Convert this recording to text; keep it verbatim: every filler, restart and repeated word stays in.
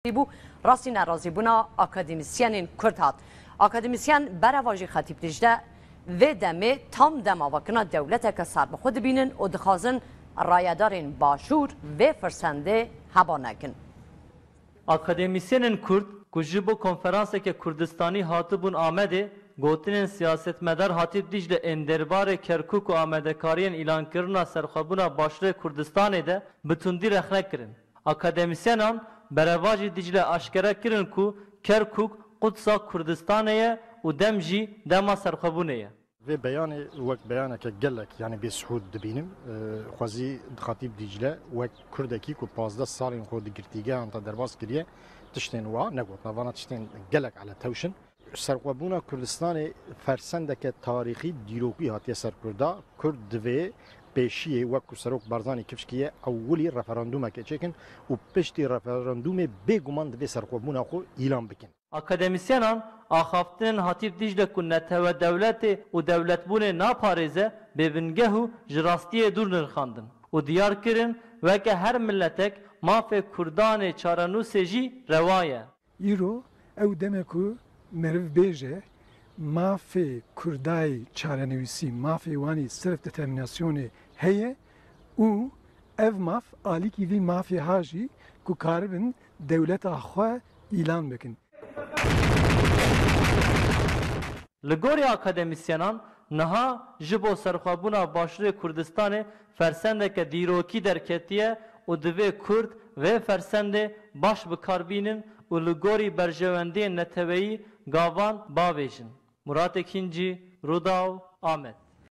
bû, rastî nerazîbûna akademîsyenên Kurd hat. Akademîsyen berevajî Xetîb Dîcle vê demê tam dema vekina dewleteke serbixwe dibînin û dixwazin rayedarên Başûr vê firsendê heba nekin. Akademîsyenên Kurd ku ji bo konferanseke Kurdistanî hatibûn Amedê, gotinên siyasetmedar Hatîp Dîcle ên derbarê Kerkûk û amadekariyên îlankirina serxwebûna Başûrê Kurdistanê de bi tundî rexne kirin. Akademîsyenan berevajî Dîcle aşkere kirin ku Kerkûk Qudsa Kurdistanê ye û dem jî dema serxwebûnê ye. Vê beyanê wek beyaneke gelek, yanî bêsûd dibînim. Xwezî Xetîb Dîcle wek Kurdekî ku pazdeh salên xwe di girtîgehan de derbas kiriye, tiştên wa negotina. Vana tiştên gelek eletewş in. Serxwebûna Kurdistanê fersendeke tarîxî dîrokî hatiye ser Kurda. Kurd divê pêşiyê, wek ku Serok Barzanî kifş kiriye, ewilî referandûmekê çêkin û piştî referandûmê bêguman divê serxwebûna xwe îlan bikin. Akademîsyenan axaftinên Hatîp Dîcle ku netewe dewletê û dewletbûnê naparêze, bêbingeh û ji rastiyê dûr nirxandin û diyar kirin, weke her miletek mafê Kurdanê çarenûsê jî rewa ye. Îro ew dem e ku meriv bêje, mafê Kurdayê çarenivîsî, mafê wan î self determinasyonê heye û ev maf alîkî vî mafê ha jî ku karibin dewleta xwe îlan bikin. Li gorî akademîsyenan, niha ji bo serxwebûna Başûrê Kurdistanê fersendeke dîrokî derketiye û divê Kurd vê fersendê baş bi kar bînin û li gorî berjewendiyên neteweyî gavan bavêjin. Murat Ekîncî, Rûdaw, Amed.